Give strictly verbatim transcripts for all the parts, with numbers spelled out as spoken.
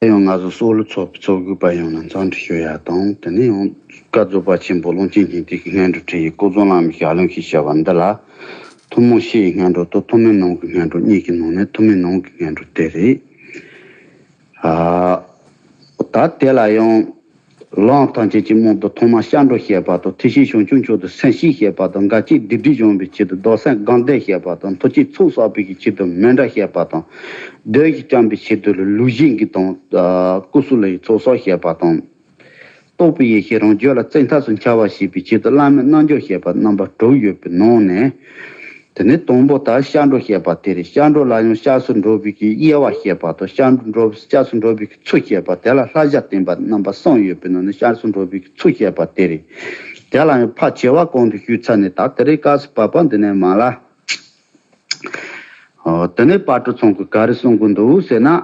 ཡང་ང་ཚོ་སྲོག་ལ་ཚོགས་པའི་ཚོགས་དགོས་པ་ཡོངས་ལ་འཚམས་འདྲི་ཞུ་ཡ་དང་། དེ་ནས་ཡང་བཀའ་བརྒྱུད་པ་ཆེན་པོ་ཀློང་ཆེན་སྙིང་ཐིག་གི་སྔོན་འགྲོ་ཁྲིད་ཡིག་ཀོ་ཛོང་བླ་མའི་ཞལ་ལུང་ཞེས་བྱ་བ་འདི་ལ། ཐུན་མོང་ཕྱི་ཡི་སྔོན་འགྲོ་དང་ཐུན་མོང་ནང་གི་སྔོན་འགྲོ་གཉིས་ཀྱི་ནང་ནས་ཐུན་མོང་ནང་གི་སྔོན་འགྲོ་དེ་རེད། ཨ། ད་དེ་ལ་ཡང་། ལམ་ཐམས་ཅད་ཀྱི་སྨོན་འདུན་ཐོག་མར་སྐྱབས་འགྲོ་བཤད་པ་དང་། ཐུགས་རྗེ་བྱང་ཆུབ་མཆོག་ཏུ་སེམས་བསྐྱེད་བཤད་པ་དང་། དགའ་སྐྱིད་སྡིག་སྒྲིབ་སྦྱོང་བའི་ཆེད་དུ་བདག་སེམས་དགའ་ལྡན་བཤད་པ་དང་། ཐུགས་རྗེ་ཚོགས་བསགས་པའི་ཆེད་དུ་མཎྜལ་བཤད་པ་དང་། བདུད་ཀྱིས་བསྐྱངས་པའི་ཆེད་དུ་ལུས་སྦྱིན་གྱི་དང་། ཨ། སྐུ་གསུམ་ལ་ཡི་ཚོགས་བསགས་བཤད་པ་དང་། རྟོགས་པའི་ཡེ་ཤེས་རང་རྒྱུད་ལ་བཙན་ཐབས་སུ་འཆར་བར་བྱེད་པའི་ཆེད་དུ་བླ་མའི་རྣལ་འབྱོར་བཤད་པ་རྣམ་པ་དྲུག་ཡོད་པའི་ནང་ནས། དེ་ནས་དང་པོ་ད་སྐྱབས་འགྲོ་བཤད་པ་དེ་རེད། སྐྱབས་འགྲོ་ལ་ཡང་སྐྱབས་སུ་འགྲོ་བའི་གི་དབྱེ་བ་བཤད་པ་དང་། སྐྱབས་འགྲོ་སྐྱབས་སུ་འགྲོ་བའི་གི་ཚུལ་བཤད་པ། དེ་ལ་བསླབ་བྱ་བསྟན་པ་རྣམ་པ་གསུམ་ཡོད་པའི་ནང་ནས་སྐྱབས་སུ་འགྲོ་བའི་གི་ཚུལ་བཤད་པ་དེ་རེད། དེ་ལ་ཡང་ཕལ་ཆེ་བ་གོང་དུ་ཞུས་ཚར་ནས། ད་དེ་རིང་སྐབས་སུ་བབ་པ་འདི་ནས་མར་ལ། ཨོ། དེ་ནས་དཔལ་སྤྲུལ་ཚང་གིས་ག་རེ་གསུང་གི་འདུག་ཟེར་ན།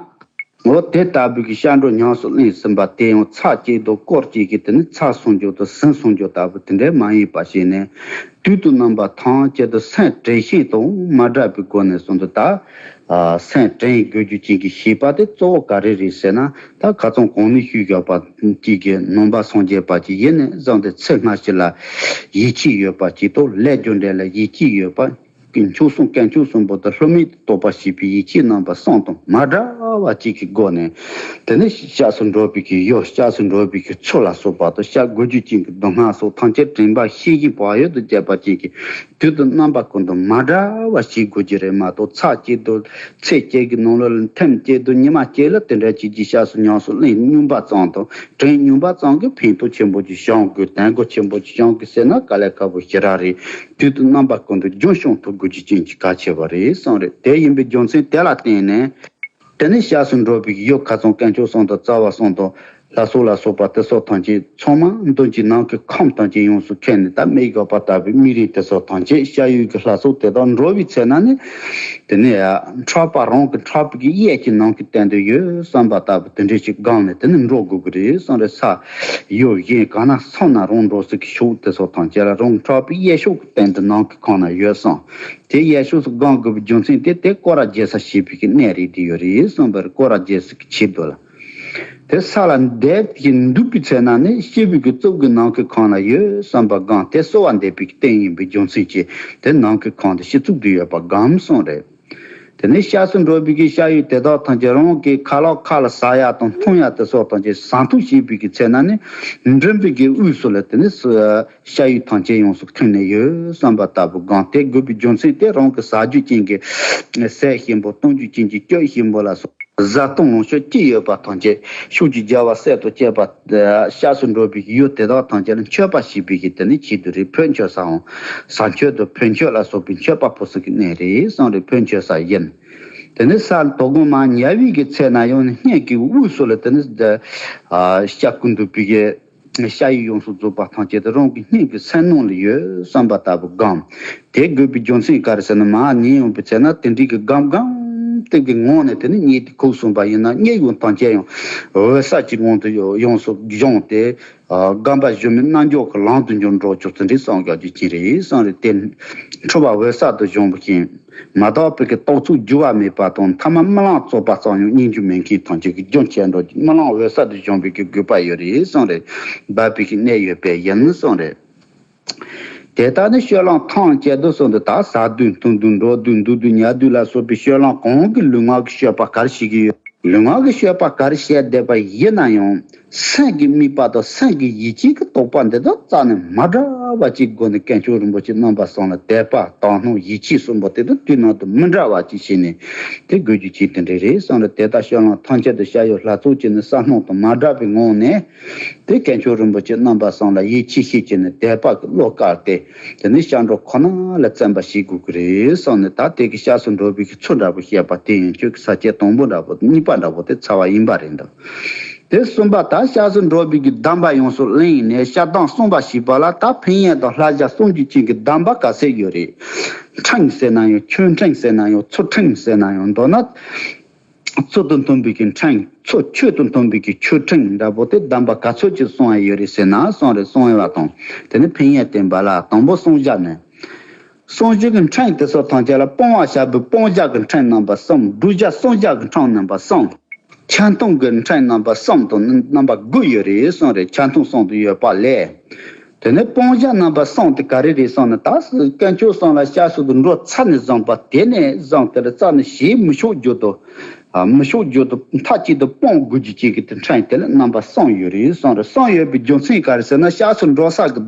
འོ། དེ་ལྟ་བུའི་གི་སྐྱབས་འགྲོ་ཉམས་སུ་ལེན་ཟིན་པ་དེ་ཡང་ཚར་གཅིག་དང་སྐོར་གཅིག་གིས་དེ་ནི་ཚར་སོང་རྒྱུ་དང་ཟིན་སོང་རྒྱུ་ལྟ་བུ་དེ་འདྲའི་མ་ཡིན་པ་ཞིག་ནས། དུས་དང་རྣམ་པ་ཐམས་ཅད་དུ་སེམས་དྲན་ཤེས་དང་མ་བྲལ་བའི་སྒོ་ནས་གསུངས་འདུག། ད། ཨ། སེམས་དྲན་དགོས་རྒྱུ་ཅན་གྱི་བྱེད་པ་དེ་གཙོ་བོ་ག་རེ་རེད་ཟེར་ན། ད་ཁ་སང་གོང་ནས་ཞུས་བཞག་པ་གཅིག་གི་ནང་པ་སངས་རྒྱས་པ་ཅིག་ཡིན་ནས་བཟུང་སྟེ་ཚེ་སྔ་ཕྱི་ལ་ཡིད་ཆེས་ཡོད་པ་ཅིག་དང་། ལས་རྒྱུ་འབྲས་ལ་ཡིད་ཆེས་ཡོད་པ། མཆོག་གསུམ་དཀོན་མཆོག་གསུམ་པོ་དང་ལྷག་མེད་དུ་རྟོགས་པར་བྱེད་པའི་ཡིད་ཆེས་རྣམ་པ་གསུམ་དང་མ་བྲལ་བ་གཅིག་གི་སྒོ་ནས། དེ་ནས་སྐྱབས་སུ་འགྲོ་བའི་གི་ཡུལ། སྐྱབས་སུ་འགྲོ་བའི་གི་ཚུལ་ལ་སོགས་པ་དང་། བྱ་དགོས་རྒྱུ་ཅན་གྱི་སྡུག་བསྔལ་སོགས་ཐམས་ཅད་དྲན་པ་ཤེས་བཞིན་བག་ཡོད་དུ་བྱས་པ་ཅན་གྱི། དུས་དང་རྣམ་པ་ཀུན་ཏུ་མ་བྲལ་བ་ཞིག་དགོས་ཀྱི་རེད་མ་གཏོགས། ཚར་གཅིག་ཏུ་ཚེ་གཅིག་གི་ནང་ལོགས་ལ་ཐེངས་གཅིག་ཏུ་ཉི་མ་གཅིག་ལ་དེ་འདྲ་བྱེད་ཀྱི་སྐྱབས་སུ་ཉམས་སུ་ལེན་སྙོམས་པ་ཙམ་དང་། དྲན་སྙོམས་པ་ཙམ་གྱིས་ཕན་ཐོགས་ཆེན་པོ་ཅིག་བྱུང་དགོས། དོན་གོ་ཆེན་པོ་ཅིག་བྱུང་དགོས་ཟེར་ན་དཀའ་ལས་ཁག་པོ་ཞེ་དྲག་རེད། དུས་དང་རྣམ་པ་ཀུན་ཏུ་རྒྱུན་སྐྱོང་ཐུབ་དགོས་རྒྱུ་ཅན་གྱི་གལ་ཆེ་བ་རེད་གསུངས་རེད། དེ་ཡིན་པའི་རྒྱུ་མཚན་དེ་ལ་བརྟེན་ནས། དེ་ནས་སྐྱབས་སུ་འགྲོ་བའི་ཡུལ་ཁ་སང་དཀོན་མཆོག་གསུམ་དང་རྩ་བ་གསུམ་དང་ལྷ་ཚོགས་ལ་སོགས་པ་དེ་སོགས་ཐམས་ཅད་ཚང་མ་མདུན་གྱི་ནམ་མཁའི་ཁམས་ཐམས་ཅད་ཡོངས་སུ་ཁེངས་ནས། ད་མིག་ཡོད་པ་ལྟ་བུའི་མིག་རིལ་དེ་སོགས་ཐམས་ཅད་སྐྱབས་ཡུལ་གྱི་ལྷ་ཚོགས་དེ་དག་འགྲོ་བའི་ཚེ་ན་ནི། དེ་ནས་ཕྲག་པ་རང་གི་ཕྲག་པའི་གི་གཡས་ཀྱི་ནང་གི་སྟེང་དུ་ཡོད་བསམ་པ་ལྟ་བུ་དེ་འདྲ་ཞིག་སྒོམ་ནས་དེ་ནས་འགྲོ་དགོས་ཀྱི་རེད་གསུངས་རེད། ས་ཡོད་གཞན་གང་ན་སོང་ན་རང་འགྲོ་སའི་གི་ཕྱོགས་དེ་སོགས་ཐམས་ཅད་ལ་རང་ཕྲག་པའི་གཡས་ཕྱོགས་ཀྱི་སྟེང་དུ་ནམ་མཁའི་ཁམས་ན་ཡོད་བསམ། དེ་གཡས་ཕྱོགས་སུ་སྒོམ་དགོས་པའི་རྒྱུ་མཚན་དེ་དེ་སྐོར་ར་རྒྱག་ས་ཞེས་པའི་གི་གནས་རེད། དེ་ཡོད་རེད་གསུངས་པར་སྐོར་ར་རྒྱག་ས་གི་ཆེད་དུ་ལ། དེ་ས་ལ་འདེབས་ཀྱི་འདུག་པའི་ཚེ་ན་ནི་སྐྱེས་བུའི་གི་གཙུག་གི་ནམ་མཁའི་ཁམས་ན་ཡོད་བསམ་པ་སྒོམ། དེ་གསོལ་བ་འདེབས་པའི་གི་རྟེན་ཡིན་པའི་རྒྱུ་མཚན་གྱིས་དེ་ནམ་མཁའི་ཁམས་དེ་སྤྱི་གཙུག་ཏུ་ཡོད་པ་སྒོམ་གསུངས་རེད། དེ་ནས་སྐྱབས་སུ་འགྲོ་བའི་གི་སྐྱབས་ཡུལ་དེ་དག་ཐམས་ཅད་རང་གི་ཁ་ལག་ཁ་ལ་ཟ་ཡ་དང་འཐུང་ཡ་དེ་སོགས་ཐམས་ཅད་ཟ་འཐུང་བྱེད་པའི་གི་ཚེ་ན་ནི་མགྲིན་པའི་གི་དབུས་སུ་ལ་དེ་ནི་སྐྱབས་ཡུལ་ཐམས་ཅད་ཡོངས་སུ་ཁེངས་ནས་ཡོད་བསམ་པ་ལྟ་བུ་སྒོམ། དེ་དགོས་པའི་རྒྱུ་མཚན་དེ་རང་གི་ཟ་རྒྱུ་ཅན་གྱི་ཟས་ཞིམ་པོ། འཐུང་རྒྱུ་ཅན་གྱི་སྐྱོ་ཞིམ་པོ་ལ་སོགས་བཟའ་བཏུང་ལོངས་སྤྱོད་ཅི་ཡོད་པ་ཐམས་ཅད་ཕྱུགས་ཀྱི་རྒྱལ་བ་སྲས་དང་བཅས་པ། སྐྱབས་སུ་འགྲོ་བའི་ཡུལ་དེ་དག་ཐམས་ཅད་ལ་མཆོད་པ་བྱེད་པའི་གི་དེ་ནི་ཆེད་དུ་རེད། ཕོ་མཆོད་ས་འོང་། ཟ་མཆོད་དང་ཕོ་མཆོད་ལ་སོགས་པའི་མཆོད་པ་ཕུལ་ས་གི་གནས་རེད་གསུངས་རེད། ཕོ་མཆོད་ས་ཡིན། དེ་ནི་ས་དོ་དགོང་མར་ཉལ་བའི་གི་ཚེ་ན་ཡང་ནི་སྙིང་གི་དབུས་སུ་ལ་དེ་ནི་སྐྱབས་ཀུན་འདུས་པའི་གི་སྐྱབས་ཡུལ་ཡོངས་སུ་རྫོགས་པ་ཐམས་ཅད་དེ་རང་གི་སྙིང་གི་སེམས་ནང་ལ་ཡོད་བསམ་པ་ལྟ་བུ་སྒོམ། དེ་དགོས་པའི་རྒྱུ་མཚན་ག་རེ་ཟེར་ན། མར་ཉལ་ཡོང་བའི་ཚེ་ན་དེ་འདྲའི་གི་སྒོམ་སྒོམ་སྟེ་གི་ངང་ནས་དེ་ནི་གཉིད་དེ་ཁུག་སོང་བ་ཡིན་ན་གཉིད་ཡོང་ཐམས་ཅད་ཡང་འོད་གསལ་གྱི་ངང་དུ་ཡོངས་སུ་སྦྱངས་ཏེ། སྒོམ་པ་སྒྱུ་མའི་རྣལ་འབྱོར་གྱི་ལམ་དུ་འཇུག་འགྲོ་ཆོག་ཚུལ་འདི་གསུང་རྒྱུ་ཅི་རེད་གསུངས་རེད། དེ་འཁྲུལ་པ་འོད་གསལ་དུ་སྦྱོང་བ་ཞིང་། མ་དག་པའི་གི་རྟོག་ཚོགས་འགྱུ་བ་མེད་པ་དང་། ཐ་མ་རྨི་ལམ་རྫོགས་པ་ཙམ་ཡང་རྨི་རྒྱུ་མེད་མཁན་ཐམས་ཅད་ཀྱི་རྒྱུན་ཆད་འགྲོ། རྨི་ལམ་འོད་གསལ་དུ་སྦྱོང་བའི་གི་དགོས་པ་ཡོད་རེད་གསུངས་རེད། འབད་པའི་གི་གནད་ཡོད་པས་ཡིན་གསུངས་རེད། དེ་ལྟར་ནི་སྤྱོད་ལམ་ཐམས་ཅད་དུ་གསུངས་འདུག། ད་ཟ་དུས་འཐུང་དུས་འགྲོ་དུས་འདུག་དུས་ཉལ་དུས་ལ་སོགས་པའི་སྤྱོད་ལམ་གང་གི་ལུས་ངག་གི་སྤྱོད་པ་ག་རེ་བྱེད་ཀྱི་ཡོད། ལུས་ངག་གི་སྤྱོད་པ་ག་རེ་བྱས་བསྡད་པ་ཡིན་ན་ཡང་། སེམས་ཀྱི་དམིགས་པ་དང་སེམས་ཀྱི་ཡིད་ཆེས་ཀྱི་རྟོག་པ་འདི་དག་རྩ་ནས་མ་བྲལ་བ་ཅིག་དགོས་ནས། དཀོན་མཆོག་རིན་པོ་ཆེ་རྣམ་པ་གསུམ་ལ་དད་པ་དག་སྣང་ཡིད་ཆེས་གསུམ་པོ་དེ་དག་དུས་ནམ་དུ་མི་འབྲལ་བ་ཅིག་བྱས་ནས་དེ་དགོས་རྒྱུ་ཅིག་དེ་འདྲ་རེད་གསུངས་རེད། དེ་ལྟར་སྤྱོད་ལམ་ཐམས་ཅད་དུ་སྐྱབས་ཡུལ་ལྷ་ཚོགས་ཀྱི་ནི་ས་སྣང་དང་མ་བྲལ་བའི་ངང་ནས། དེ་དཀོན་མཆོག་རིན་པོ་ཆེ་རྣམ་པ་གསུམ་ལ་ཡིད་ཆེས་བྱེད་ཀྱི་ནི་དད་པ་གི་བློ་བཀལ་ཏེ། དེ་ནི་སྐྱབས་འགྲོ་ཁོ་ན་ལ་བརྩོན་པ་བྱེད་དགོས་ཀྱི་རེད་གསུངས་ནས། ད་དེ་གི་སྐྱབས་སུ་འགྲོ་བའི་གི་ཚུལ་འདྲ་པོ་བཤད་པ་དེ་ཡང་ཁྱོད་ཀྱི་ས་བཅད་དང་པོ་འདྲ་པོ་གཉིས་པ་འདྲ་པོ་དེ་ཚར་བ་ཡིན་པ་རེད་འདུག། དེ་གསུམ་པ་ད་སྐྱབས་སུ་འགྲོ་བའི་གི་གདམས་པ་ཡོངས་སུ་ལེན་ནས་སྐྱབས་དང་གསུམ་པ་ཞེས་པ་ལ། ད་ཕན་ཡོན་དང་བསླབ་བྱ་གསུང་རྒྱུ་ཅན་གྱི་གདམས་པ་ག་ཚད་ཡོད་རེད། ཕྲེང་ཟེར་ན་ཡང་ཆོས་ཕྲེང་ཟེར་ན་ཡང་ཚུལ་ཕྲེང་ཟེར་ན་ཡང་། མདོར་ན། ཚུལ་དང་མཐུན་པའི་གི་ཕྲེང་། ཚུལ་ཆོས་དང་མཐུན་པའི་གི་ཆོས་ཕྲེང་འདྲ་པོ་དེ་གདམས་པ་ག་ཚོད་ཅིག་གསུང་ཡ་ཡོད་རེད་ཟེར་ན། གསུང་རེད། གསུང་ཡོད་པ་དང་། དེ་ནི་ཕན་ཡོན་བསྟན་པ་ལ་དང་པོ་གསུང་བྱ་ནི། གསུང་རྒྱུ་གི་ཕྲེང་དེ་ཚོ་ཐམས་ཅད་ལ་སྤང་བ་བྱ་བའི་སྤང་བྱ་གི་ཕྲེང་རྣམ་པ་གསུམ། བསྒྲུབ་བྱ་གསུང་བྱ་གི་ཕྲེང་རྣམ་པ་གསུམ། ཆ་མཐུན་གྱི་ཕྲན་རྣམ་པ་གསུམ་དང་རྣམ་པ་དགུ་ཡོད་རེད་གསུངས་རེད། ཆ་མཐུན་གསུམ་དུ་ཡོད་པ་ལས། དེ་ནས་སྤང་བྱ་རྣམ་པ་གསུམ་དེ་ག་རེ་རེད་གསུངས་ན། ད་དཀོན་མཆོག་གསུམ་ལ་སྐྱབས་སུ་འགྲོ་ཚར་ནས་བཟུང་པ་དེ་ནས་བཟུང་དེ་ལ་རྩ་ནས་ཞེ་མི་ཆོག་རྒྱུ་དང་། ཨ། མི་ཆོག་རྒྱུ་དང་མཐའ་གཅིག་ཏུ་སྤོང་དགོས་རྒྱུ་གཅིག་གི་དེ་ཕྲན་དེ་ལ་རྣམ་པ་གསུམ་ཡོད་རེད་གསུངས་རེད། གསུམ་ཡོད་པའི་རྒྱུ་མཚན་ག་རེ་ཟེར་ན། སྐྱབས་སུ་འགྲོ་ས་གི་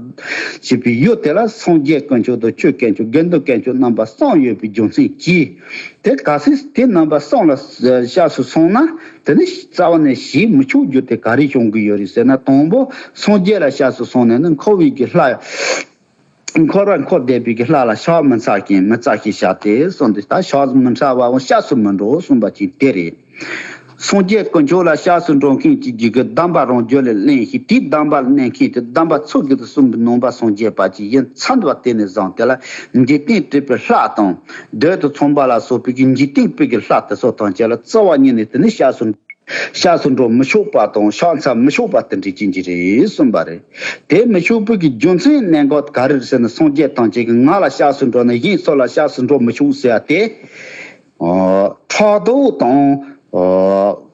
བྱེད་པའི་ཡུལ་དེ་ལ་སངས་རྒྱས་དཀོན་མཆོག་དང་ཆོས་དཀོན་མཆོག་དགེ་འདུན་དཀོན་མཆོག་རྣམ་པ་གསུམ་ཡོད་པའི་རྒྱུ་མཚན་གྱིས། དེ་གལ་སྲིད་དེ་རྣམ་པ་གསུམ་ལ་སྐྱབས་སུ་སོང་ན། དེ་ནི་རྩ་བ་ནས་ཞེ་མི་ཆོག་རྒྱུ་དེ་ག་རེ་བྱུང་གི་ཡོད་རེད་ཟེར་ན། དང་པོ་སངས་རྒྱས་ལ་སྐྱབས་སུ་སོང་ནས་ནི་འཁོར་བའི་གི་ལྷ། འཁོར་བར་འཁོར་བསྡད་པའི་གི་ལྷ་ལ་ཕྱག་མི་འཚལ་མཁན་མི་འཚལ་ཞིག་བྱ་སྟེ་གསུངས་ཏེ། ད་ཕྱག་མི་འཚལ་བའམ་སྐྱབས་སུ་མི་འགྲོ་གསུངས་པ་ཅིག་དེ་རེད། སངས་རྒྱས་དཀོན་མཆོག་ལ་སྐྱབས་སུ་འགྲོ་མཁན་གྱི་རྒྱུད་ཀྱི་གདམས་པ་རང་རྒྱུད་ལ་ལེན་ཞིང་། དེའི་གདམས་པ་ལེན་མཁན་དེ་གདམས་པ་ཚུལ་དགུ་དང་གསུམ་པའི་ནང་པ་སངས་རྒྱས་པ་ཅིག་ཡིན་ཚར་བ་དེ་ནས་བཟུང་དེ་ལ་འཇིག་རྟེན་དྲེགས་པའི་ལྷ་དང་། བདུད་དང་ཚངས་པ་ལ་སོགས་པའི་གི་འཇིག་རྟེན་པའི་གི་ལྷ་དེ་ཚོ་ཐམས་ཅད་ལ་རྩ་བ་ཉིད་ནས་དེ་ནི་སྐྱབས་སུ། སྐྱབས་སུ་འགྲོ་མི་ཆོག་པ་དང་ཕྱག་འཚལ་མི་ཆོག་པ་དེ་འདྲའི་རྐྱེན་གྱིས་རེད་གསུངས་པ་རེད། དེ་མི་ཆོག་པའི་གི་རྒྱུ་མཚན་གནད་འགག་ག་རེ་རེད་ཟེར་ན། སངས་རྒྱས་ཐམས་ཅད་ཀྱིས་ང་ལ་སྐྱབས་སུ་འགྲོ་ན་གཞན་སུ་ལ་སྐྱབས་སུ་འགྲོ་མི་ཆོག་ཟེར་བ་དེ། ཨ། ཕྲག་དོག་དང་། ཨ།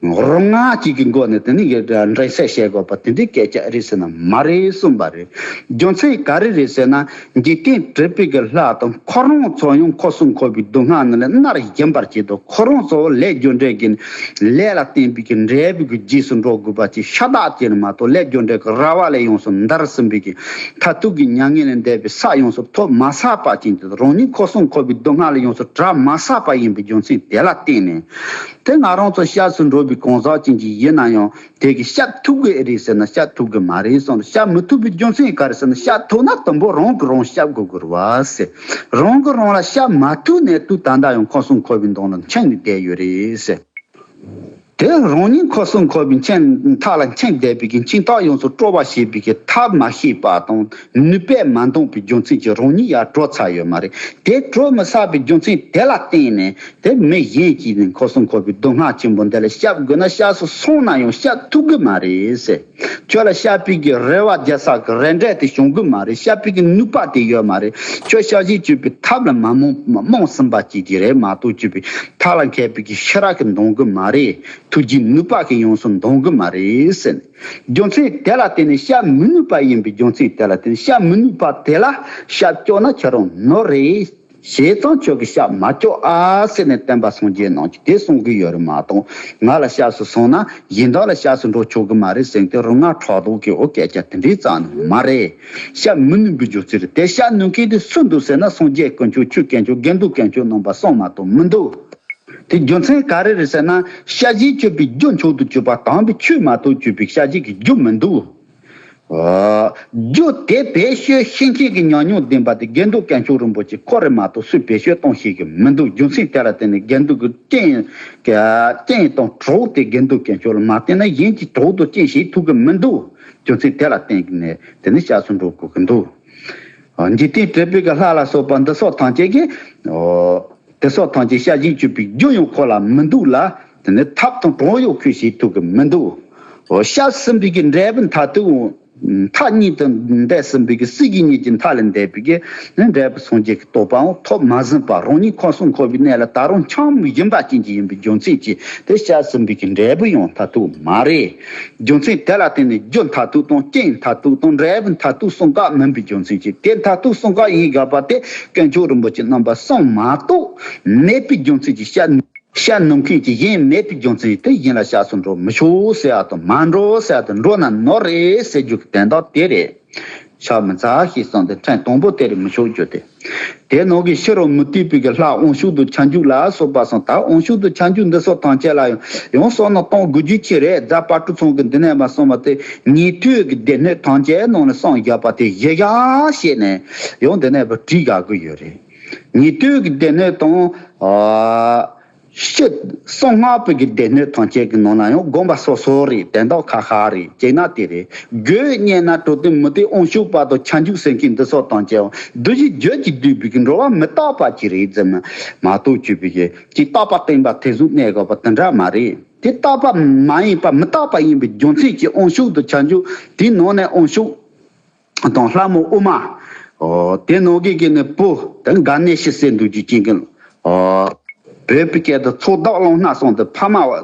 རུ་ང་གཅིག་གི་སྒོ་ནས་དེ་ནི་འགྲན་སེམས་བྱེད་དགོས་པ་དེ་འདྲའི་སྐད་ཆ་རེད་ཟེར་ན་མ་རེད་གསུངས་པ་རེད། རྒྱུ་མཚན་ག་རེ་རེད་ཟེར་ན། འཇིག་རྟེན་དྲེགས་པའི་གི་ལྷ་དང་ཁོ་རང་ཚོ་ཡང་འཁོར་གསུམ་འཁོར་བའི་སྡུག་བསྔལ་ནང་ལ་མནར་བཞིན་པར་བྱེད་དོ། ཁོ་རང་ཚོ་ལས་རྒྱུ་འབྲས་ཀྱི་ལས་ལ་བརྟེན་པའི་གི་འབྲས་བུ་གི་རྗེས་སུ་འགྲོ་དགོས་པ་ཅིག་ཤ་སྟག་ཅིག་མ་གཏོགས། ལས་རྒྱུ་འབྲས་ཀྱི་ར་བ་ལས་ཡོངས་སུ་འདར་ཟིན་པའི་གི་མཐར་ཐུག་གི་མྱ་ངན་ལས་འདས་པའི་ས་ཡོངས་སུ་ཐོབ་མ་ཚར་བ་ཅན་དེ། རང་ཉིད་འཁོར་གསུམ་འཁོར་བའི་སྡུག་བསྔལ་ལས་ཡོངས་སུ་བྲལ་མ་ཚར་བ་ཡིན་པའི་རྒྱུ་མཚན་དེ་ལ་བརྟེན་ནས། དེ་ང་རང་ཚོ་སྐྱབས་སུ་འགྲོ་བའི་གང་ཟག་ཅན་ཅིག་ཡིན་ན་ཡང་། དེ་གིས་སྐྱབས་ཐུབ་ཀྱི་རེད་ཟེར་ན་སྐྱབས་ཐུབ་ཀྱི་མ་རེད་གསུངས། སྐྱབས་མི་ཐུབ་པའི་རྒྱུ་མཚན་ག་རེ་ཟེར་ན། སྐྱབས་ཐུབ་ན་དང་པོ་རང་གིས་རང་སྐྱབས་དགོས་ཀྱི་རེད་བ་ཟེར། རང་གིས་རང་ལ་སྐྱབས་མ་ཐུབ་ནས་དུས་ད་ལྟ་ཡང་འཁོར་གསུམ་འཁོར་བའི་མདུན་ལ་འཆིང་ནས་བསྡད་ཡོད་རེད་ཟེར། དེ་རང་ཉིད་འཁོར་གསུམ་འཁོར་བའི་འཆིང་མཐའ་ལ་འཆིང་བསྡད་པའི་གི་འཆིང་ཐག་ཡོངས་སུ་སྤྲོ་བ་བྱེད་པའི་གི་ཐབས་མ་ཤེས་པ་དང་ནུས་པས་མ་འདང་པའི་རྒྱུ་མཚན་གྱིས་རང་ཉིད་ཡར་གྲོལ་ཚར་ཡོད་མ་རེད། དེ་གྲོལ་མི་ཚར་བའི་རྒྱུ་མཚན་དེ་ལ་བརྟེན་ནས། དེ་མི་གཞན་གྱིས་ནི་འཁོར་གསུམ་འཁོར་བའི་སྡུག་བསྔལ་ཆེན་པོ་འདི་ལ་སྐྱབས་དགོས་ན་སྐྱབས་སུ་སོང་ན་ཡང་སྐྱབས་ཐུབ་ཀྱི་མ་རེད་ཟེར། ཁྱོད་ལ་སྐྱབས་པའི་གི་རེ་བ་རྒྱག་ས་གི་རེ་འབྲས་དེ་བྱུང་གི་མ་རེད། སྐྱབས་པའི་གི་ནུས་པ་དེ་ཡོད་མ་རེད། ཁྱོད་སྐྱབས་གཞི་སྤྱོད་པའི་ཐབས་ལ་མ་རྨོངས་རྨོངས་ཟིན་པ་ཅིག་གི་རེད་མ་གཏོགས། སྤྱོད་པའི་ཐབས་ལ་མཁས་པའི་གི་ཤེས་རབ་ཀྱིས་འདང་གི་མ་རེད། ཐུགས་རྗེའི་ནུས་པ་གིས་ཡོངས་སུ་འདང་གི་མ་རེད་ཟེར། རྒྱུ་མཚན་དེ་ལ་བརྟེན་ནས་སྐྱབས་མི་ནུས་པ་ཡིན་པའི་རྒྱུ་མཚན་དེ་ལ་བརྟེན་ནས། སྐྱབས་མི་ནུས་པ་དེ་ལ་སྐྱབས་བཅོལ་ན་ཁྱེད་རང་ནོར་རེད། བྱས་ཙང་ཁྱོད་ཀྱིས་སྐྱབས་མ་བཅོལ་ཨ་ཟེར་ནས་སྟོན་པ་སངས་རྒྱས་རྣམས་ཀྱིས་དེ་གསུང་གི་ཡོད་རེད་མ་གཏོགས། ང་ལ་སྐྱབས་སུ་སོང་ན་གཞན་དག་ལ་སྐྱབས་སུ་འགྲོ་ཆོག་གི་མ་རེད་ཟེར་ཏེ་རུ་ང་ཕྲག་དོག་གི་འོ་སྐད་ཆ་དེ་འདྲའི་རྩ་ནས་མ་རེད། སྐྱབས་མི་ནུས་པའི་རྒྱུ་མཚན་རེད། དེ་སྐྱབས་ནུས་མཁན་དེ་སུ་འདུག་ཟེར་ན། སངས་རྒྱས་དཀོན་མཆོག་ཆོས་དཀོན་མཆོག་དགེ་འདུན་དཀོན་མཆོག་རྣམ་པ་གསུམ་མ་གཏོགས་མི་འདུག། དེ་རྒྱུ་མཚན་ག་རེ་རེད་ཟེར་ན། སྐྱབས་གཞི་སྤྱོད་པའི་རྒྱུ་མཆོག་ཏུ་གྱུར་པ་དམ་པའི་ཆོས་མ་གཏོགས་སྤྱོད་པའི་སྐྱབས་གཞི་གི་རྒྱུ་མི་འདུག། ཨ། རྒྱུ་དེ་བེད་སྤྱོད་ཤེས་མཁན་གྱི་ཉམས་མྱོང་ལྡན་པ་དེ་དགེ་འདུན་དཀོན་མཆོག་རིན་པོ་ཆེ་ཁོ་རེད་མ་གཏོགས་སུས་བེད་སྤྱོད་གཏོང་ཤེས་ཀྱི་མི་འདུག། རྒྱུ་མཚན་དེ་ལ་བརྟེན་ནས་དགེ་འདུན་གྱི་རྐྱེན། རྐྱེན་དང་གྲོགས་དེ་དགེ་འདུན་དཀོན་མཆོག་ལ་མ་བརྟེན་ན་གཞན་གྱི་གྲོགས་དང་རྐྱེན་བྱེད་ཐུབ་ཀྱི་མི་འདུག། རྒྱུ་མཚན་དེ་ལ་བརྟེན་ནས་དེ་ནི་སྐྱབས་སུ་འགྲོ་དགོས་ཀྱི་འདུག། འཇིག་རྟེན་དྲེགས་པའི་གི་ལྷ་ལ་སོགས་པ་འདི་སོགས་ཐམས་ཅད་ཀྱིས། ཨོ། དེ་སོགས་ཐམས་ཅད་སྐྱབས་གཞི་སྤྱོད་པའི་རྒྱུ་ཡང་ཁོ་ལ་མི་འདུག་ལ། དེ་ནི་ཐབས་དང་གྲོགས་ཡང་ཁོས་བྱེད་ཐུབ་ཀྱི་མི་འདུག། ཨོ། སྐྱབས་ཟིན་པའི་གི་འབྲས་བུ་མཐར་ཐུག་མཐའ་གཉིས་དུ་འདས་ཟིན་པའི་གི་སྲིད་ཞི་གཉིས་ཀྱི་མཐའ་ལས་འདས་པའི་གི་ནི་འབྲས་བུ་སངས་རྒྱས་ཀྱི་རྟོགས་པའང་ཐོབ་མ་ཟིན་པ། རང་ཉིད་འཁོར་གསུམ་འཁོར་བའི་གནས་ལ་ད་རུང་འཁྱམས་བཞིན་པ་ཅན་གྱི་ཡིན་པའི་རྒྱུ་མཚན་གྱིས་དེ་སྐྱབས་ཟིན་པའི་གི་འབྲས་བུ་ཡང་མཐར་ཐུག་མ་རེད། རྒྱུ་མཚན་དེ་ལ་བརྟེན་ནས་རྒྱུ་མཐར་ཐུག་དང་རྐྱེན་མཐར་ཐུག་དང་འབྲས་བུ་མཐར་ཐུག་གསུམ་ཀ་མིན་པའི་རྒྱུ་མཚན་གྱིས། དེ་མཐར་ཐུག་གསུམ་ཀ་ཡིན་དགོས་པ་དེ་དཀོན་མཆོག་རིན་པོ་ཆེ་རྣམ་པ་གསུམ་མ་གཏོགས་མེད་པའི་རྒྱུ་མཚན་གྱིས། སྐྱབས་སྐྱབས་ནུས་མཁན་གྱི་གཞན་མེད་པའི་རྒྱུ་མཚན་གྱིས་དེ་གཞན་ལ་སྐྱབས་སུ་འགྲོ་མི་ཆོག་ཟེར་བ་དང་། མ་འགྲོ་ཟེར་བ་དང་། འགྲོ་ན་ནོར་རེད་ཟེར་རྒྱུ་གི་དོན་དག་དེ་རེད། ཕྱག་མི་འཚལ་ཞེས་གསུངས་ཏེ་ཕྲན་དང་པོ་དེ་རེད། མི་ཆོག་རྒྱུ་དེ། དེ་ནང་གི་ཕྱི་རོལ་མུ་སྟེགས་པའི་གི་ལྷ་དབང་ཕྱུག་དང་ཁྱབ་འཇུག་ལ་སོགས་པ་གསུངས། ད་དབང་ཕྱུག་དང་ཁྱབ་འཇུག་འདི་སོགས་ཐམས་ཅད་ལ་ཡང་ཡང་བསམ་མནོ་གཏོང་དགོས་རྒྱུ་ཅི་རེད། རྫ་དཔལ་སྤྲུལ་ཚང་གི་འདི་ནས་མར་གསུངས་པ་དེ། ཉན་ཐོས་ཀྱི་སྡེ་སྣོད་ཐམས་ཅད་ནང་ནས་གསུངས་བཞག་པ་དེ་གཞི་བཞག་བྱས་ནས་ཡང་འདི་ནས་བྲིས་བཞག་གི་ཡོད་རེད། ཉན་ཐོས་ཀྱི་སྡེ་སྣོད་དང་། ཨ། སྤྱིར་གསང་སྔགས་པའི་གི་སྡེ་སྣོད་ཐམས་ཅད་ཀྱི་ནང་ན་ཡང་དགོངས་པ་སོ་སོ་རེད། དོན་དག་ཁ་ཁ་རེད། བྱས་ན་དེ་རེད། དགོས་སྙམ་ན་གྲོལ་སྟེ་མུ་སྟེགས་དབང་ཕྱུག་པ་དང་ཁྱབ་འཇུག་ཟེར་མཁན་འདི་སོགས་ཐམས་ཅད་ཡང་འདུ་བྱེད་རྒྱུད་ཀྱིས་བསྡུས་པའི་གི་འགྲོ་བ་མི་རྟག་པ་ཅིག་རེད་ཟེར་མ་མ་གཏོགས་སྤྱོད་པའི་གི་ཅིག་རྟག་པ་བརྟན་པ་དེ་ཚོ་གནས་དགོས་པ་དེ་འདྲ་མ་རེད། དེ་རྟག་པ་མ་ཡིན་པ་མི་རྟག་པ་ཡིན་པའི་རྒྱུ་མཚན་གྱིས་དབང་ཕྱུག་དང་ཁྱབ་འཇུག་དེའི་ནང་ནས་དབང་ཕྱུག་དང་ལྷ་མོ་ཨུ་མ། ཨོ། དེ་ནང་གི་གི་ནི་བུ་དེ་ག་ནས་ཤི་སེ་འདུག་རྒྱུ་ཅན་གི། ཨོ། བོད་པའི་སྐད་དུ་ཚོགས་བདག་གླང་སྣ་གསུམ་དེ་ཕ་མ་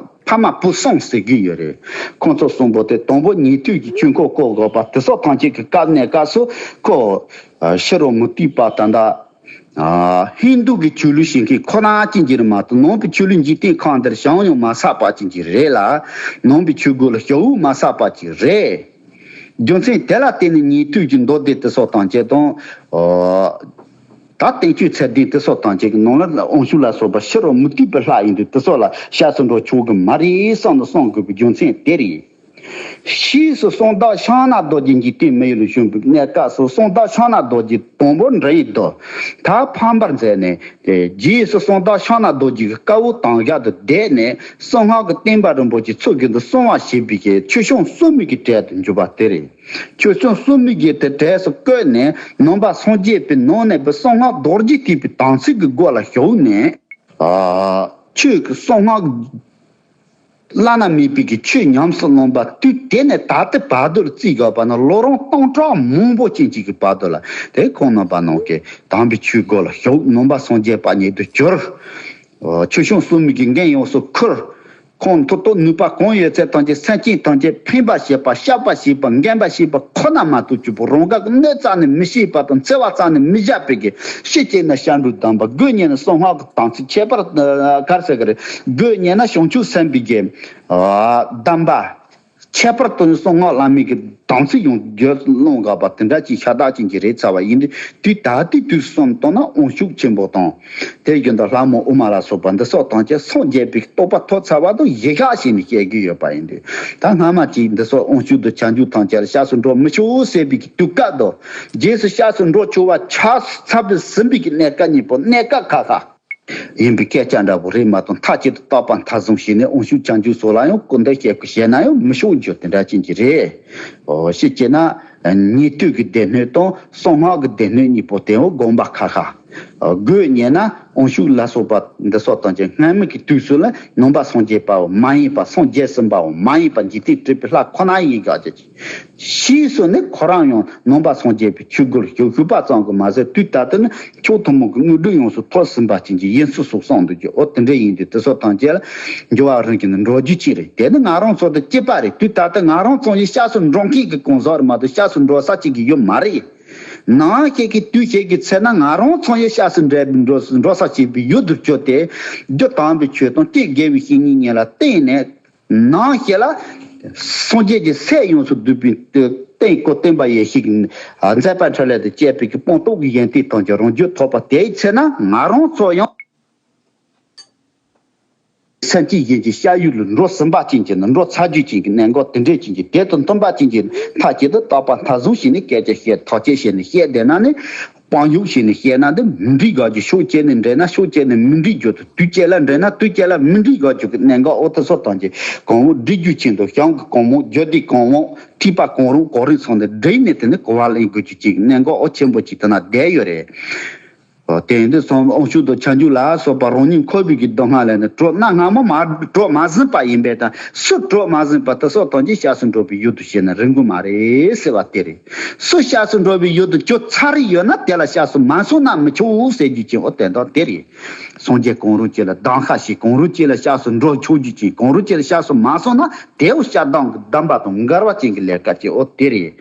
ཕ་མ་བུ་གསུམ་ཟེར་གི་ཡོད་རེད། ཁོང་ཚོ་གསུམ་པོ་དེ་དང་པོ་ཉན་ཐོས་ཀྱི་ཆོས་འཁོར་བསྐོར་དགོས་པ་དེ་སོགས་ཐམས་ཅད་ཀྱི་སྐབས་ནས་སྐབས་སུ་ཁོ་ཨ་ཕྱི་རུ་མུ་སྟེགས་པ་ད་ལྟ་ཨ་ཧིན་དུ་གི་ཆོས་ལུགས་ཤིག་གི་ཁོ་རང་ཅན་གྱི་རེད་མ་གཏོགས་ནང་པའི་ཆོས་ལུགས་འཇིག་རྟེན་ཁམས་འདིར་བྱུང་ཡང་མ་བསགས་པ་ཅན་གྱི་རེད་ལ། ནང་པའི་ཆོས་སྒོ་ལ་ཞུགས་མ་བསགས་པ་ཅིག་རེད། རྒྱུ་མཚན་དེ་ལ་བརྟེན་ནས་ཉན་ཐོས་ཀྱི་མདོ་སྡེ་དེ་སོགས་ཐམས་ཅད་དང་། ཨོ། ད་བསྟན་བཅོས་ཚད་ལྡན་དེ་སོགས་ཐམས་ཅད་ཀྱི་ནང་ལ་དབང་ཕྱུག་ལ་སོགས་པ་ཕྱི་རུ་མུ་སྟེགས་པའི་ལྷ་ཡིན་དུས་དེ་སོགས་ལ་སྐྱབས་སུ་འགྲོ་ཆོག་གི་མ་རེད་བསམ་ནས་གསུང་དགོས་པའི་རྒྱུ་མཚན་དེ་རེད། ཕྱིས་སུ་གསང་བདག་ཕྱག་ན་རྡོ་རྗེ་འཇིག་རྟེན་མི་ཡུལ་ལ་བྱོན་པའི་གནས་སྐབས་སུ་གསང་བདག་ཕྱག་ན་རྡོ་རྗེ་དང་པོ་འདྲེན་ཡི་དོ། ད་ཕམ་པར་མཛད་ནས་རྗེས་སུ་གསང་བདག་ཕྱག་ན་རྡོ་རྗེ་གི་བཀའ་འོག་དམ་བཞག་ཏུ་བསྡད་ནས་གསང་སྔགས་ཀྱི་བསྟན་པ་རིན་པོ་ཆེ་ཚུལ་བཞིན་དུ་སྲུང་བ་ཞེས་པའི་ཆོས་སྐྱོང་སྲུང་མའི་གྲལ་དུ་འཇུག་པ་དེ་རེད། ཆོས་སྐྱོང་སྲུང་མའི་གྲལ་དུ་བཀོད་ནས་ནང་པ་སངས་རྒྱས་པའི་ནང་ནས་པའི་གསང་སྔགས་རྡོ་རྗེ་ཐེག་པའི་དམ་ཚིག་གི་སྒོ་ལ་ཞུགས་ནས། ཨ་ཆོས་ཀྱི་གསང་སྔགས་བླ་ན་མེད་པའི་གི་ཆོས་ཉམས་སུ་བླངས་པ་དུས་དེ་ནས་ད་ལྟའི་བར་དུ་ལ་བརྩིས་དགོས་པ་ན་ལོ་རིམ་སྟོང་ཕྲག་མང་པོ་ཅན་ཅིག་གི་བར་དུ་ལ་དེ་ཁོང་རྣམ་པ་རྣམས་ཀྱིས་དམ་པའི་ཆོས་སྒོ་ལ་ཞུགས། ནང་པ་སངས་རྒྱས་པ་ཉིད་དུ་གྱུར། ཆོས་སྐྱོང་སྲུང་མའི་གི་འགན་ཡོངས་སུ་འཁུར། ཁོང་མཐུ་སྟོབས་ནུས་པ་གང་ཡོད་ཚད་ཐམས་ཅད་སེམས་ཅན་ཐམས་ཅད་ཕན་པ་བྱེད་པ་སྐྱོབ་པ་བྱེད་པ་འགན་པ་བྱེད་པ་ཁོ་ན་མ་གཏོགས་གཅིག་པུ་རང་དགར་གྱི་གནོད་རྩ་ནས་མི་བྱེད་པ་དང་འཚེ་བ་རྩ་ནས་མི་བཞག་པའི་གི་ཕྱི་བསྐྱེད་ན་སྐྱབས་འགྲོའི་གདམས་པ། སྒོས་ཉེ་ན་གསང་སྔགས་ཀྱི་དམ་ཚིག་ཁྱད་པར་ག་རེ་ཟེར་གི་རེད། སྒོས་ཉེ་ན་བྱང་ཆུབ་སེམས་དཔའི་གི་གདམས་པ། ཁྱད་པར་དུ་ནི་གསང་སྔགས་བླ་མེད་ཀྱི་དམ་ཚིག་ཡང་རྒྱུད་ལ་བླང་དགོས་པ་དེ་འདྲ་ཅིག་ཤ་སྟག་ཅན་གྱི་རེད་ཚར་བ་ཡིན་དུས་དུས་ད་ལྟའི་དུས་སུ་བསམ་བཏང་ན་དབང་ཕྱུག་ཆེན་པོ་དང་། དེ་བཞིན་དུ་ལྷ་མོ་ཨུ་མ་ལ་སོགས་པ་འདི་སོགས་ཐམས་ཅད་སངས་རྒྱས་པའི་རྟོགས་པ་ཐོབ་ཚར་བ་དང་ཡི་ག་བྱས་ནས་བཤད་ཀྱི་ཡོད་པ་ཡིན་དུས་ད་སྔ་མ་ཅིག་འདི་སོགས་དབང་ཕྱུག་དང་བྱང་ཆུབ་ཐམས་ཅད་ལ་སྐྱབས་སུ་འགྲོ་མི་ཆོག་ཟེར་བའི་གི་དུས་སྐབས་དང་རྗེས་སུ་སྐྱབས་སུ་འགྲོ་ཆོག་པ་ཆགས་ཚར་བའི་ཟིན་པའི་གི་གནས་སྐབས་གཉིས་པོ་གནས་སྐབས་ཁ་ཁ། ཡིན་པའི་སྐད་ཆ་འདྲ་པོ་རེད་མ་གཏོགས་མཐའ་གཅིག་ཏུ་རྟག་པ་མཐའ་བཟུང་བྱས་ནས་དབང་ཕྱུག་བྱང་ཆུབ་སོགས་ལ་ཡང་སྐུར་འདེབས་བྱེད་དགོས་བྱས་ན་ཡང་མི་ཆོག་རྒྱུ་དེ་འདྲ་ཅན་གྱི་རེད། ཨོ་ཕྱི་བྱས་ན་ཉན་ཐོས་ཀྱི་སྡེ་སྣོད་དང་གསང་སྔགས་ཀྱི་སྡེ་སྣོད་གཉིས་པོ་དེ་འོ་དགོངས་པ་ཁ་ཁ། སྒོས་ཉེ་ན་དབང་ཕྱུག་ལ་སོགས་པ་འདི་སོགས་དང་བཅས་སྔ་མའི་གི་དུས་སུ་ལ་ནང་པ་སངས་རྒྱས་པའོ་མ་ཡིན་པ་སངས་རྒྱས་ཟིན་པའོ་མ་ཡིན་པ་འཇིག་རྟེན་སྲིད་པའི་ལྷ་ཁོ་ན་ཡིན་དགག་བྱ། ཕྱིས་སུ་ནི་ཁོ་རང་ཡང་ནང་པ་སངས་རྒྱས་པའི་ཆོས་སྒོར་ཞུགས་ཞུགས་པ་ཙམ་གྱིས་མ་ཟད་དུས་ད་ལྟ་ནི་ཆོས་ཐུན་མོང་གི་དངོས་གྲུབ་ཡོངས་སུ་ཐོབ་ཟིན་པ་ཅན་གྱི་ཡིན་ཚུལ་སོགས་གསུངས་འདུག་ཀྱི། འོ་དེ་འདྲ་ཡིན་དུས་དེ་ཚོ་ཐམས་ཅད་ལ་འགྱུར་བ་རང་གི་ནི་འགྲོ་རྒྱུ་ཅིག་རེད། དེ་ནི་ང་རང་ཚོ་དང་གཅིག་པ་རེད། དུས་ད་ལྟ་ང་རང་ཚོ་ཡི་སྐྱབས་སུ་འགྲོ་མཁན་གྱི་གང་ཟག་རེད་མ་གཏོགས་སྐྱབས་སུ་འགྲོ་ས་ཅིག་གི་ཡོད་མ་རེད། ནང་ཞིག་གི་དུས་ཞིག་གི་ཚེ་ན་ང་རང་ཚོ་ཡི་སྐྱབས་སུ་འགྲོ་འགྲོ་ས་ཅིག་ཡོད་དུ་གྱུར་ཏེ་རྒྱུ་དམ་པའི་ཆོས་དང་སྐྱེ་དགེ་བའི་བཤེས་གཉེན་གཉིས་ལ་བརྟེན་ནས། ནང་ཞིག་ལ་སངས་རྒྱས་ཀྱི་སྲས་ཡོངས་སུ་བསྡུས་པའི་རྟེན་སྐུ་བསྟན་པ་ཡེ་ཤེས་ཀྱི་མཛད་པ་འཕྲིན་ལས་དང་བཅས་པའི་གི་སྤངས་རྟོགས་ཀྱི་ཡོན་ཏན་ཐམས་ཅད་རང་རྒྱུད་ཐོབ་པ་དེའི་ཚེ་ན་ང་རང་ཚོ་ཡང་སེམས་ཅན་གཞན་གྱི་སྐྱབས་ཡུལ་ལ་འགྲོ་ཟིན་པ་ཅན་གྱི་ནི་འགྲོ་ཚར་རྒྱུ་ཅན་གྱི་གནད་འགག་དེ་འདྲས་ཅན་གྱི་དེ་དང་མཐུན་པ་ཅན་གྱི་མཐའ་གཅིག་ཏུ་རྟག་པ་མཐའ་བཟུང་བྱས་ནས་སྐད་ཆ་བཤད་ཐག་བཅད་བྱས་ནས་བཤད་བསྡད་ན་ནི། དཔང་ཡིག་བྱས་ནས་བཤད་ན་འདི་མི་འགྲིག་དགག་རྒྱུ། ཕྱོགས་གཅིག་ནས་འགྲིག་ན་ཕྱོགས་གཅིག་ནས་མི་འགྲིག་རྒྱུ་དང་། དུས་གཅིག་ལ་འགྲིག་ན་དུས་གཅིག་ལ་མི་འགྲིག་དགག་རྒྱུ་གི་གནད་འགག་འོ་དེ་ཚོ་ཐམས་ཅད་གོང་འོག་སྒྲིག་རྒྱུ་ཆེན་དུ་བྱང་གི་གོང་འོག་རྒྱུ་དེ་གོང་འོག་ཐེག་པ་གང་རུང་གང་རུང་ཚང་ནས་སྒྲིག་ནས་དེ་ནི་གོ་བ་ལེན་དགོས་རྒྱུ་ཅིག་གནད་འགག་འོ་ཆེན་པོ་ཅིག་དེ་ན་བསྡད་ཡོད་རེད། འོ་དེ་ཡིན་དུས་སོང་དབང་ཕྱུག་དང་བྱང་ཆུབ་ལ་སོགས་པ་རང་ཉིད་འཁོར་བའི་གི་སྡུག་བསྔལ་ལས་ནི་གྲོལ་གནའ་སྔ་མོ་མ་གྲོལ་མ་ཟིན་པ་ཡིན་པས་དང་སུ་གྲོལ་མ་ཟིན་པ་དེ་སོགས་ཐམས་ཅད་སྐྱབས་སུ་འགྲོ་བའི་ཡུལ་དུ་བྱེད་ན་རིང་པོ་མ་རེད་ཟེར་བ་དེ་རེད། སུ་སྐྱབས་སུ་འགྲོ་བའི་ཡུལ་དུ་གྱུར་ཚར་ཡོད་ན་དེ་ལ་སྐྱབས་སུ་མ་སོང་ན་མི་ཆོག་ཟེར་རྒྱུ་ཅན་འོ་དེ་དག་དེ་རེད། སངས་རྒྱས་གང་རུང་གཅིག་ལ་གདམ་ཁ་ཞིག་གང་རུང་གཅིག་ལ་སྐྱབས་སུ་འགྲོ་ཆོག་རྒྱུ་ཅན་གང་རུང་གཅིག་ལ་སྐྱབས་སུ་མ་སོང་ན་དེའོ་སྐྱབས་དམ་གྱི་གདམས་པ་དང་འགལ་བ་ཅན་གྱི་ལས་ཀ་ཅན་འོ་དེ་རེད།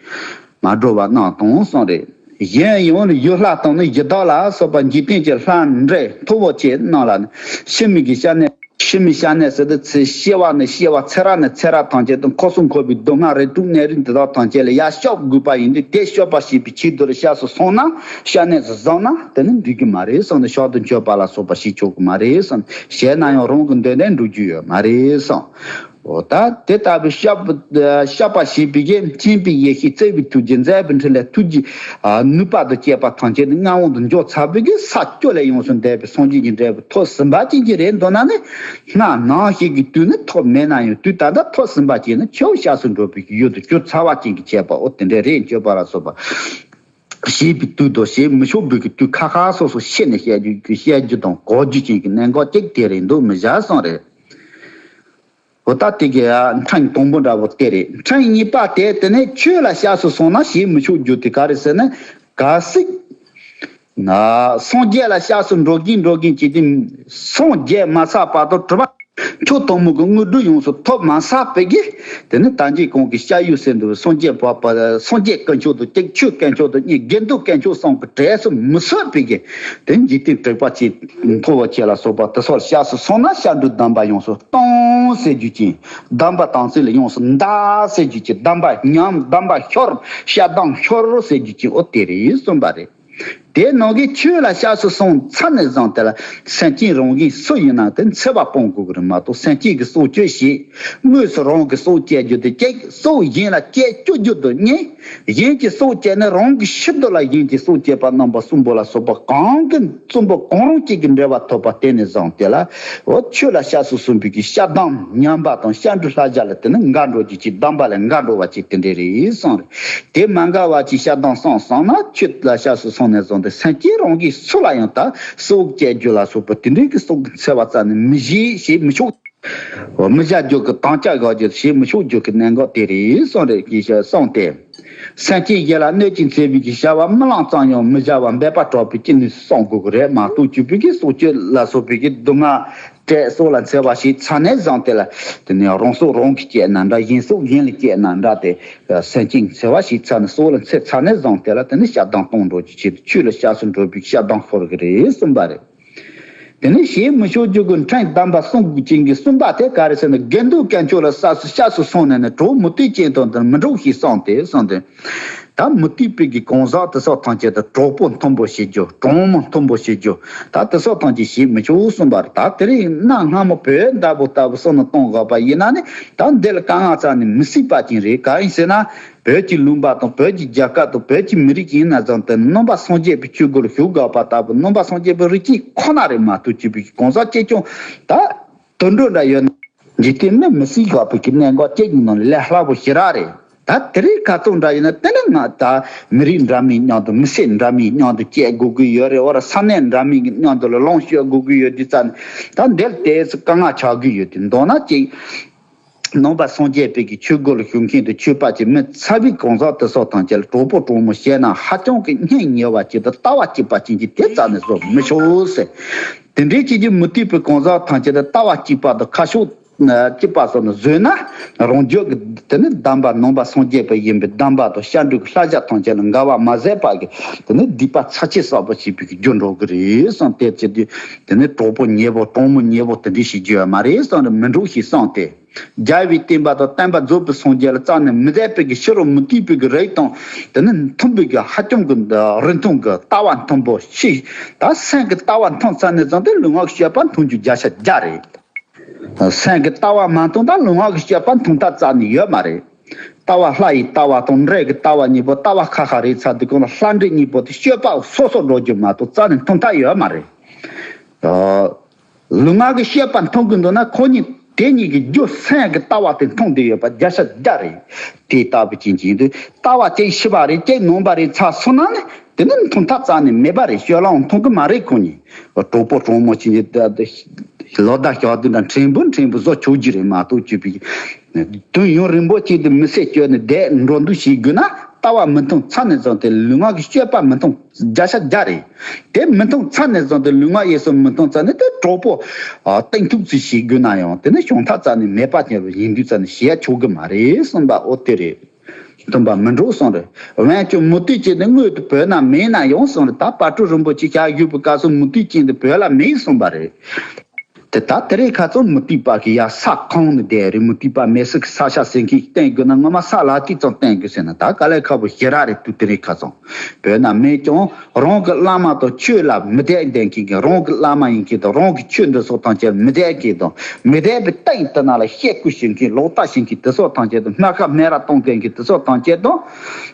མ་འགྲོ་བ་རྣམས་དང་གསུངས་རེད། གཞན་ཡང་ཡུལ་ལྷ་དང་ནི་ཡི་དྭགས་ལ་སོགས་པ་འཇིག་རྟེན་གྱི་ལྷ་འདྲེ་མཐུ་བོ་ཆེ་རྣམས་ལ་ནི་ཕྱི་མིག་གི་སྐྱབས་གནས། ཕྱི་མིག་སྐྱབས་གནས་ཟེར་དུས་ཚེ་སྐྱེ་བ་ནས་སྐྱེ་བ་ཚེ་རབས་ནས་ཚེ་རབས་ཐམས་ཅད་དུ་འཁོར་གསུམ་འཁོར་བའི་སྡུག་བསྔལ་རིགས་དྲུག་གནས་རིགས་འདི་དག་ཐམས་ཅད་ལ་ཡར་སྐྱོབ་དགོས་པ་ཡིན་དུས་དེ་སྐྱོབ་པ་བྱེད་པའི་ཆེད་དུ་ལ་སྐྱབས་སུ་སོང་ན་སྐྱབས་གནས་སུ་བཟུང་ན་དེ་ནི་འགྲིག་གི་མ་རེད་བསམ་ནས་ཕྱག་ཏུ་མཆོད་པ་ལ་སོགས་པ་བྱེད་ཆོག་གི་མ་རེད་བསམ། བྱས་ན་ཡང་རང་གི་འདོད་ནས་འགྲུབ་རྒྱུ་ཡོད་མ་རེད་བསམ། འོ་ད་དེ་ལྟ་བུའི་སྐྱབས་སྐྱབས་པ་བྱེད་པའི་གི་མཁྱེན་པའི་ཡེ་ཤེས་བརྩེ་བའི་ཐུགས་རྗེ་མཛད་པའི་འཕྲིན་ལས་ཐུགས་རྗེ་ནུས་པ་དང་བཅས་པ་ཐམས་ཅད་ནི་མངའ་དབང་དུ་འཇོག་ཚར་བའི་གི་ས་སྐྱོ་ལས་ཡོངས་སུ་འདས་པའི་སངས་རྒྱས་ཀྱི་འབྲས་བུ་ཐོབ་ཟིན་པ་ཅན་གྱི་རེད་འདོད་ན་ནི་སྔ་ནང་ཞིག་གི་དུས་ནི་ཐོབ་མེད་ན་ཡང་དུས་ད་ལྟ་ཐོབ་ཟིན་པ་ཅན་ནི་ཆོས་སྐྱབས་སུ་འགྲོ་བའི་གི་ཡུལ་དུ་གྱུར་ཚར་བ་ཅན་གྱི་ཁྱད་པར་འོ་དེ་འདྲ་རེད། སྤྱོད་པ་ལ་སོགས་པ་བྱེད་པའི་དུས་དང་བྱེད་མི་ཆོག་པའི་གི་དུས་ཁ་ཁ་སོ་སོ་ཤེས་ནས་བཤད་རྒྱུ་བཤད་རྒྱུ་དང་གོ་རྒྱུ་ཅན་གྱི་གནད་འགག་ཅིག་དེ་རེད་འདུག་མི་བཞག་གསུངས་རེད། འོ་ད་དེ་གི་ཕྲེང་དང་པོ་འདྲ་པོ་དེ་རེད། ཕྲེང་གཉིས་པ་དེ་དེ་ནས་ཆོས་ལ་སྐྱབས་སུ་སོང་ན་བྱེད་མི་ཆོག་རྒྱུ་དེ་ག་རེ་ཟེར་ན། གལ་སྲིད་ན་སངས་རྒྱས་ལ་སྐྱབས་སུ་འགྲོ་གིན་འགྲོ་གིན་བྱེད་དུས་སངས་རྒྱས་མ་ཚར་བར་དུ་གྲུབ་པ་ ཁྱོད་དང་མོ་གི་དངོས་གྲུབ་ཡོངས་སུ་ཐོབ་མ་ཟ་བས་ཀྱི། དེ་ནི་ད་གིན་གོང་གི་སྐྱབས་ཡུལ་ཟེར་འདུག་སངས་རྒྱས་པ་པ་སངས་རྒྱས་དཀོན་མཆོག་ཏུ་གཅིག་ཆོས་དཀོན་མཆོག་ཏུ་གཉིས་དགེ་འདུན་དཀོན་མཆོག་གསུམ་གྱི་གྲས་སུ་མི་ཚུད་པས་ཀྱི། དེ་འཇིག་རྟེན་དྲེགས་པ་ཅན་མཐོ་བ་ཁྱེད་ལ་སོགས་པ་དེ་སོགས་སྐྱབས་སུ་སོང་ན་སྐྱབས་འགྲོའི་སྡོམ་པ་ཡོངས་སུ་གཏོང་ཟེར་རྒྱུ་ཅན། སྡོམ་པ་དམ་ཚིག་ལ་ཡོངས་སུ་འདའ་ཟེར་རྒྱུ་ཅན། སྡོམ་པ་ཉམས། སྡོམ་པ་ཤོར། སྐྱབས་སྡོམ་ཤོར་ཟེར་རྒྱུ་ཅན། འོ་དེ་རེད་གསུངས་པ་རེད། དེ་ནང་གི་ཆོས་ལ་སྐྱབས་སུ་སོང་ཚར་ནས་བཟུང་དེ་ལ་སེམས་ཅན་རང་གཞན་སུ་ཡིན་ན་དེ་འཚེ་བ་སྤོང་དགོས་ཀྱི་རེད་མ་གཏོགས། སེམས་ཅན་གྱི་སྲོག་གཅོད་བྱེད། དངོས་སུ་རང་གི་སྲོག་བཅད་རྒྱུ་དེ་གཅིག་སྲོག་གཞན་ལ་བཅད་གཅོད་རྒྱུ་དེ་གཉིས། གཞན་གྱི་སྲོག་བཅད་ནས་རང་གི་ཕྱིར་དུ་ལ་གཞན་གྱི་སྲོག་བཅད་པ་རྣམ་པ་གསུམ་པོ་ལ་སོགས་པ་གང་གི་གསུམ་པོ་གང་རུང་གཅིག་གི་འབྲེལ་བ་ཐོབ་པ་དེ་ནས་བཟུང་དེ་ལ། འོ་ཆོས་ལ་སྐྱབས་སུ་སོང་བའི་གི་སྐྱབས་སྡོམ་ཉམས་པ་དང་སྐྱབས་འགྲོའི་བསླབ་བྱ་ལ་དེ་ནི་འགལ་འགྲོ་རྒྱུ་ཅིག་སྡོམ་པ་ལ་འགལ་འགྲོ་བ་ཅིག་དེ་འདྲས་རེད་གསུངས་རེད། དེ་མ་འགལ་བ་ཅིག་སྐྱབས་སྡོམ་སོང་སོང་ན་ཆོས་ལ་སྐྱབས་སུ་སོང་ནས་བཟུང་སྟེ་སེམས་ཅན་རང་གི་སྲོག་ལ་ཡང་ད་སྲོག་བཅད་རྒྱུ་ལ་སོགས་པ་དེ་འདྲའི་གི་སྲོག་གི་འཚེ་བ་རྩ་ནས་མི་བྱེད་བྱེད་མི་ཆོག་མི་བྱ་རྒྱུ་གི་དམ་བཅའ་བཞག་རྒྱུ་བྱེད་མི་ཆོག་རྒྱུ་གི་གནད་འགག་དེ་རེད་གསུངས་རེད་ཅེས་གསུངས་ཏེ། སེམས་ཅན་གཞན་ལ་གནོད་ཅིང་འཚེ་བའི་གི་བྱ་བ་སྨོན་ལམ་ཙམ་ཡང་མི་བྱ་བར་འབད་པ་དྲག་པོས་ཅི་ནུས་སུ་བསྲུང་དགོས་ཀྱི་རེད་མ་གཏོགས་བཅུག་པའི་གི་སྲོག་གཅོད་ལ་སོགས་པའི་གི་སྡུག་བསྔལ་སྤྲད་སྲོག་ལ་འཚེ་བ་ཞིག་ཚར་ནས་བཟུང་དེ་ལ་དེ་ནས་རང་སྲོག་རང་གིས་བཅད་ན་འདྲ། གཞན་སྲོག་གཞན་ལ་བཅད་ན་འདྲ་སྟེ། སེམས་ཅན་འཚེ་བ་ཞིག་ཚར་ནས་སྲོག་ལ་འཚེ་ཚར་ནས་བཟུང་དེ་ལ་དེ་ནས་སྐྱབས་སྡོམ་གཏོང་འགྲོ་རྒྱུའི་ཆེད་དུ་ཆོས་ལ་སྐྱབས་སུ་འགྲོ་བའི་སྐྱབས་སྡོམ་ཤོར་གི་རེད་གསུངས་པ་རེད། དེ་ནས་བྱེད་མི་ཆོག་རྒྱུ་གི་ཕྲན་དམ་པ་གསུམ་གྱི་རྐྱེན་གྱིས་གསུམ་པ་དེ་ག་རེ་ཟེར་ན། དགེ་འདུན་དཀོན་མཆོག་ལ་སྐྱབས་སུ་སྐྱབས་སུ་སོང་ནས་ནི་གྲོགས་མུ་སྟེགས་ཅན་དང་དེར་མི་འགྲོགས་ཞེས་གསུངས་ཏེ་གསུངས་ཏེ། ད་མུ་སྟེགས་པའི་གི་གང་ཟག་དེ་སོགས་ཐམས་ཅད་དུ་གྲོགས་པོ་མཐུན་པོ་བྱེད་རྒྱུ། གྲོགས་མོ་མཐུན་པོ་བྱེད་རྒྱུ། ད་དེ་སོགས་ཐམས་ཅད་བྱེད་མི་ཆོག་གསུངས་པ་རེད། ད་དེ་རིང་གནའ་སྔ་མོ་བོད་འདྲ་པོ་ལྟ་བུ་བསམ་བློ་གཏོང་དགོས་པ་ཡིན་ན་ནི་ད་འདི་ལ་དཀའ་ངལ་རྩ་ནས་མི་སྲིད་པ་ཅིག་རེད། གང་ཡིན་ཟེར་ན། བོད་ཀྱི་ལུང་པ་དང་བོད་ཀྱི་རྒྱལ་ཁབ་དང་བོད་ཀྱི་མི་རིགས་ཡིན་ན་ཙང་དེ་ནང་པ་སངས་རྒྱས་པའི་ཆོས་སྒོ་ལ་ཞུགས་དགོས་པ་ལྟ་བུ་ནང་པ་སངས་རྒྱས་པའི་རིགས་ཅན་ཁོ་ན་རེད་མ་གཏོགས་བཅས་པའི་གང་ཟག་གཅིག་ཀྱང་ད་དུད་འགྲོ་འདྲ་ཡོད་ན་འཇིག་རྟེན་མི་མི་སྲིད་དགོས་པའི་གི་གནད་འགག་གཅིག་ནང་ལས་སླ་པོ་ཞེ་དྲག་རེད། ད་དེ་རིང་ཁ་ཐུག་འདྲ་ཡིན་ན་དེ་ནི་ང་ད་མི་རིགས་འདྲ་མིན་མཉམ་དུ་མི་སེར་འདྲ་མིན་མཉམ་དུ་བཅས་དགོས་ཀྱི་ཡོད་རེད། འོ་ར་ས་གནས་འདྲ་མིན་གྱི་མཉམ་དུ་ལ་ལོངས་སྤྱོད་དགོས་ཀྱི་ཡོད་དུས་ཙང་ནས་ད་འདིར་དེ་ཚོ་དཀའ་ངལ་ཆགས་ཀྱི་ཡོད་དུས་མདོར་ན་ཅིག་ནང་པ་སངས་རྒྱས་པའི་གི་ཆོས་སྒོ་ལ་ཞུགས་མཁན་དང་ཆོས་པ་ཅིག་མི་ཚ་བའི་གང་ཟག་དེ་སོགས་ཐམས་ཅད་ལ་གྲོགས་པོ་གྲོགས་མོ་བྱས་ན་ཧ་ཅང་གི་སྙིང་ཉེ་བ་ཅིག་དང་ལྟ་བ་གཅིག་པ་ཅན་གྱི་དེ་རྩ་ནས་བཟོ་མི་ཆོག་ཟེར། དེ་འདྲའི་ཅིག་གི་མུ་སྟེགས་པའི་གང་ཟག་ཐམས་ཅད་དང་ལྟ་བ་གཅིག་པ་དང་ཁ་ཕྱོགས་གཅིག་པ་སོགས་ནི་བཟོས་ན་རང་རྒྱུད་ཀྱི་དེ་ནི་སྡོམ་པ་ནང་པ་སངས་རྒྱས་པ་ཡིན་པའི་སྡོམ་པ་དང་སྐྱབས་འགྲོའི་བསླབ་བྱ་ཐམས་ཅད་ལ་འགལ་བ་མ་ཟད་པ་གི་དེ་ནི་སྡིག་པ་ཚབས་ཆེ་བསགས་པ་བྱེད་པའི་རྒྱུ་འགྲོ་གི་རེད་བསམ་སྟེ་ཅི་དུས་དེ་ནི་གྲོགས་པོ་ཉེ་པོ་གྲོགས་མོ་ཉེ་པོ་དེ་འདྲའི་ཞིག་རྒྱུ་ཡོད་མ་རེད་བསམ་རེ་མི་འགྲོ་ཞེས་གསུངས་ཏེ། རྒྱལ་བའི་བསྟན་པ་དང་བསྟན་པ་རྫོགས་པའི་སངས་རྒྱས་ལ་རྩ་ནས་མི་དད་པའི་གི་ཕྱི་རོལ་མུ་སྟེགས་པའི་གི་རིགས་དང་དེ་ནི་མཐུན་པའི་གི་ཧ་ཅང་གི་རིན་ཐང་གི་ལྟ་བ་མཐུན་པོ་ཞིག་ད་སེམས་ཀྱི་ལྟ་བ་མཐུན་ཚར་ནས་བཟུང་སྟེ་ལུས་ངག་གི་སྤྱོད་པ་མཐུན་རྒྱུ་བརྒྱ་ཆ་བརྒྱ་རེད། སེམས་ཀྱི་ལྟ་བ་མ་མཐུན་ད་ལུས་ངག་གི་སྤྱོད་པ་མཐུན་ཐབས་རྩ་ནས་ཡོད་མ་རེད། ལྟ་བ་ལྷ་ཡི་ལྟ་བ་དང་འདྲེ་གི་ལྟ་བ་གཉིས་པོ་ལྟ་བ་ཁ་ཁ་རེད་ཚར་དུས་གོང་ལ་ལྷ་འདྲེ་གཉིས་པོ་དེ་སྤྱོད་པ་སོ་སོ་འགྲོ་རྒྱུ་མ་གཏོགས་རྩ་ནས་མཐུན་ཐབས་ཡོད་མ་རེད། ལུས་ངག་གི་སྤྱོད་པ་མཐུན་གི་འདུག་ན་ཁོ་གཉིས་དེ་གཉིས་ཀྱི་རྒྱུ་སེམས་ཀྱི་ལྟ་བ་དེ་མཐུན་བསྡད་ཡོད་པ་བརྒྱ་ཆ་བརྒྱ་རེད། དེ་ལྟ་བུ་ཅན་གྱི་འདུག་ལྟ་བ་གཅིག་ཕྱི་པ་རེད་གཅིག་ནང་པ་རེད་ཚར་སོང་ན་ནི་དེ་ནི་མཐུན་ཐབས་རྩ་ནས་མེད་པ་རེད། སྤྱོད་ལམ་མཐུན་གི་མ་རེད་ཁོ་གཉིས། གྲོགས་པོ་གྲོགས་མོ་ཅན་གྱི་ལོ་ཟླ་ཞག་དུས་འདྲ་ཕྲན་བུ་ཕྲན་བུ་བཟོ་ཆོག་རྒྱུ་རེད་མ་གཏོགས་བཅོས་པའི་དུས་ཡུན་རིང་པོ་ཅིག་ཏུ་མི་ཚེ་སྐྱོལ་ནས་བསྡད་འགྲོ་འདུག་བྱེད་དགོས་ན་ལྟ་བ་མི་མཐུན་ཚར་ནས་བཟུང་སྟེ་ལུས་ངག་གི་སྤྱོད་པ་མི་མཐུན་བརྒྱ་ཆ་བརྒྱ་རེད། དེ་མི་མཐུན་ཚར་ནས་བཟུང་སྟེ་ལུས་ངག་ཡིད་གསུམ་མི་མཐུན་ཚར་ནས་དེ་གྲོགས་པོ་ཨ་གཏན་ཐུག་ཙམ་བྱེད་དགོས་ན་ཡང་དེ་ནི་བྱུང་ཐབས་རྩ་ནས་མེད་པ་ཉེ་བ་ཡིན་དུས་རྩ་ནས་བྱེད་ཡ་ཆོག་གི་མ་རེད་གསུངས་པ་འོ་དེ་རེད། མཐུན་པ་མི་འགྲོ་གསུངས་རེད། འོན་ཀྱང་མུ་སྟེགས་ཅན་དེ་དངོས་དུ་བོད་ན་མེད་ན་ཡང་གསུངས་རེད། ད་དཔལ་སྤྲུལ་རིན་པོ་ཆེ་ཞལ་བཞུགས་པའི་སྐབས་སུ་མུ་སྟེགས་ཅན་དེ་བོད་ལ་མེད་གསུངས་པ་རེད། དེ་ད་དེ་རིང་ཁ་སང་མུ་སྟེགས་པ་གི་ཡ་ས་ཁོང་ནས་བསྡད་རེད། མུ་སྟེགས་པ་མེད་ས་གི་ས་ཆ་ཟེར་མཁན་བསྟན་དགོས་ན་ངོ་མ་ས་ལ་ཏིག་ཙམ་བསྟན་དགོས་ཟེར་ན་ད་དཀའ་ལས་ཁག་པོ་ཞེ་དྲག་རེད་དུས་དེ་རིང་ཁ་སང་། བོད་ན་མེད་ཀྱང་རང་གི་བླ་མ་དང་ཆོས་ལ་མི་དད་ལྡན་མཁན་གྱི་རང་གི་བླ་མ་ཡིན་མཁན་དང་རང་གི་ཆོས་འདི་སོགས་ཐམས་ཅད་མི་དད་མཁན་དང་མི་དད་པའི་སྟེང་དུ་ན་ལ་བཤད་ཁུལ་བྱེད་མཁན་ལོག་ལྟ་བྱེད་མཁན་དེ་སོགས་ཐམས་ཅད་དང་སྨད་ཁ་སྨད་ར་གཏོང་མཁན་གྱི་དེ་སོགས་ཐམས་ཅད་དང་